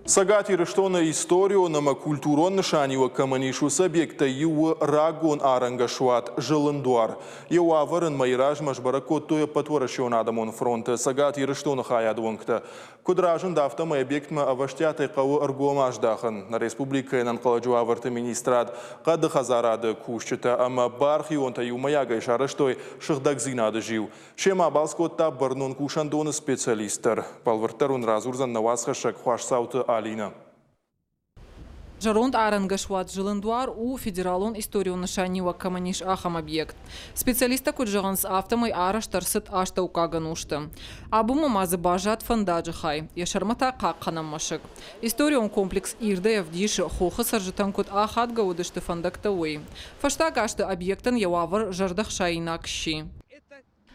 Цӕгат Ирыстоны историон ӕмӕ культурон нысаниуӕг кӕмӕн ис, уыцы объекттӕй иу у рагон арӕнгӕсуат Зылындуар. Йӕ уавӕр ын мӕйы размӕ сбӕрӕг кодтой Ӕппӕтуӕрӕсеон адӕмон фронты Цӕгат Ирыстоны хайады уӕнгтӕ. Куыд разынд, афтӕмӕй объектмӕ ӕвӕстиатӕй хъӕуы ӕргом аздахын. Нӕ республикӕйы ӕнӕнхъӕлӕджы уавӕрты министрад, хъӕды хӕдзарады кусджытӕ ӕмӕ бархионтӕ иумӕйагӕй сарӕзтой сыгъдӕгдзинады зиу. Семӕ абалц кодта бӕрнон кусӕндоны специалист дӕр. Бӕлвырддӕр уын радзурдзӕн нӕ уацхӕссӕг Хуасдзауты Алинӕ. Зӕронд арӕнгӕсуат Зылындуар у федералон историон нысаниуӕг кӕмӕн ис, ахӕм объект. Специалисттӕ куыд зӕгъынц, афтӕмӕй арӕзт ӕрцыд астӕуккаг ӕнусты. Абонмӕ ма дзы баззад фӕндаджы хай, йӕ сӕрмӕ та хъахъхъӕнӕн мӕсыг. Историон комплекс ирдӕй ӕвдисы, хохы цӕрджытӕн куыд ахадгӕ уыдысты фӕндӕгтӕ, уый. Фӕстаг азты объектӕн йӕ уавӕр зӕрдӕхсаинаг сси.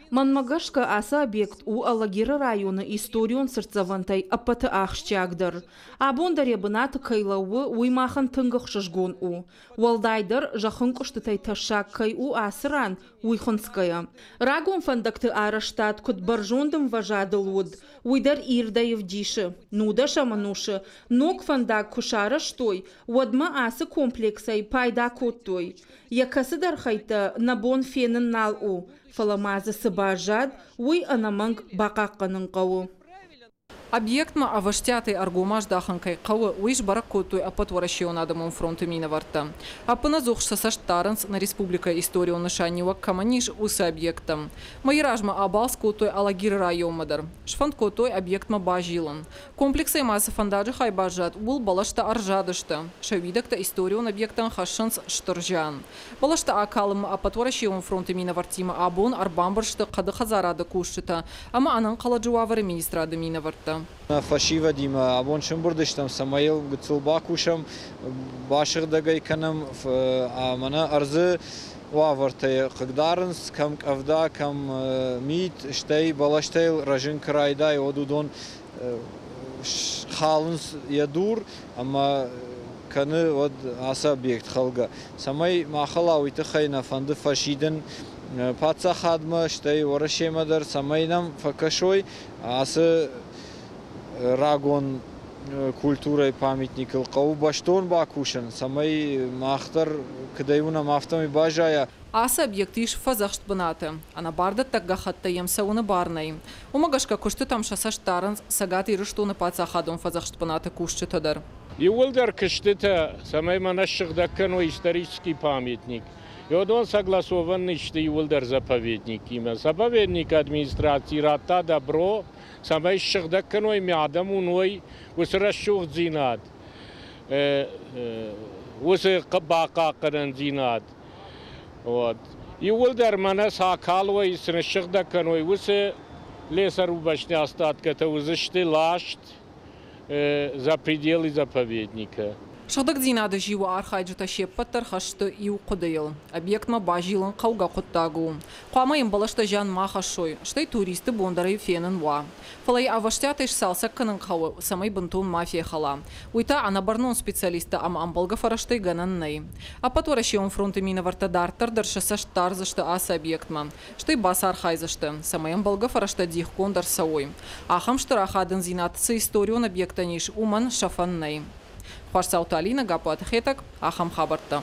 Мӕнмӕ гӕсгӕ, ацы объект у Алагиры районы историон цыртдзӕвӕнтӕй ӕппӕты ахсджиагдӕр. Абон дӕр йӕ бынаты кӕй лӕууы, уый махӕн тынг ӕхсызгон у. Уӕлдайдӕр, зӕххынкъуыстытӕй тӕссаг кӕй у ацы ран, уый хынцгӕйӕ. Рагон фӕндӕгты арӕзтад куыд бӕрзонд ӕмвӕзадыл уыд, уый дӕр ирдӕй ӕвдисы. Нудӕсӕм ӕнусы ног фӕндаг куы сарӕзтой, уӕдмӕ ацы комплексӕй пайда кодтой. Йӕ кӕцыдӕр хӕйттӕ нӕ бон фенын нал у, фӕлӕ ма дзы цы баззад, уый ӕнӕмӕнг бахъахъхъӕнын хъӕуы. Объектмӕ ӕвӕстиатӕй ӕргом аздахын кӕй хъӕуы, уый сбӕрӕг кодтой Ӕппӕтуӕрӕсеон адӕмон фронты минӕвӕрттӕ. Ӕппынӕдзух сӕ цӕст дарынц, нӕ республикӕйы историон нысаниуӕг кӕмӕн ис, уыцы объекттӕм. Мӕйы размӕ абалц кодтой Алагиры районмӕ дӕр. Сфӕнд кодтой объектмӕ базилын. Комплексӕй ма цы фӕндаджы хай баззад, ууыл бӕлӕстӕ ӕрзадысты. Сӕ уидӕгтӕ историон объектӕн хӕссынц стыр зиан. Бӕлӕстӕ акалынмӕ Ӕппӕтуӕрӕсеон фронты минӕвӕрттимӕ абон ӕрбамбырд сты хъӕды хӕдзарады кусджытӕ ӕмӕ ӕнӕнхъӕлӕджы уавӕры министрады минӕвӕрттӕ. Нӕ фӕсивӕдимӕ абон сӕмбырд стӕм, цӕмӕй йыл гыццыл бакусӕм, басыгъдӕг ӕй кӕнӕм, мӕнӕ ӕрдзы уавӕртӕ хъыгдарынц, кӕм къӕвда, кӕм мит, стӕй бӕлӕстӕ йыл рӕзын куы райдайы, уӕд уыдон халынц йӕ дур ӕмӕ кӕны уӕд ацы объект хӕлгӕ. Цӕмӕй ма хӕла, уый тыххӕй нӕ фӕнды фӕсидын паддзахадмӕ, стӕй Уӕрӕсемӕ дӕр, цӕмӕй нӕм фӕкӕсой ацы рагон культурӕйы памятникыл хъӕуы бӕстон бакусын, цӕмӕй мах дӕр куыдӕй уынӕм, афтӕмӕй баззайа. Ацы объект ис фӕдзӕхст бынаты. Ӕнӕбардӕттӕг гӕххӕттӕ йӕм цӕуыны бар нӕй. Уымӕ гӕсгӕ куыстытӕм сӕ цӕст дарынц Цӕгат Ирыстоны паддзахадон фӕдзӕхст бынаты кусджытӕ дӕр. Иууылдӕр куыстытӕ, цӕмӕй мӕнӕ ссыгъдӕг кӕной исторический памятник. Уыдон согласован сты иууылдӕр заповедникимӕ. Заповедник администраци радта добро, цӕмӕй ссыгъдӕг кӕной мӕ адӕм уыной уыцы рӕсугъддзинад, уыцы бахъахъхъӕнӕндзинад. Вот. Иууылдӕр мӕнӕ цы акалой, цы ныссыгъдӕг кӕной, уыцы лесорубочные остаткӕтӕ уыдзысты ласт за пределы заповедника. Сыгъдӕгдзинады зиуы архайджытӕ се ппӕт дӕр хӕсты иу хъуыдыйыл. Объектмӕ базилын хъӕугӕ хъуыддаг у. Хъуамӕ йын бӕлӕстӕ зиан ма хӕссой, стӕй туристты бон дӕр ӕй фенын уа. Фӕлӕ йӕ ӕвӕстиатӕй сцалцӕг кӕнын хъӕуы, цӕмӕй бынтон ма фехӕла. Уый та ӕнӕбӕрнон специалисттӕ ӕмӕ ӕмбӕлгӕ фӕрӕзтӕй гӕнӕн нӕй. Ӕппӕтуӕрӕсеон фронты минӕвӕрттӕ дарддӕр дӕр сӕ цӕст дардзысты ацы объектмӕ, стӕй бацархайдзысты, цӕмӕй ӕмбӕлгӕ фӕрӕзтӕ дихгонд ӕрцӕуой. Ахӕм стыр ахадындзинад цы историон объектӕн ис, уымӕн сӕфӕн нӕй. Хуасдзауты Алинӕ, Гаппуаты Хетӕг, ахӕм хабӕрттӕ.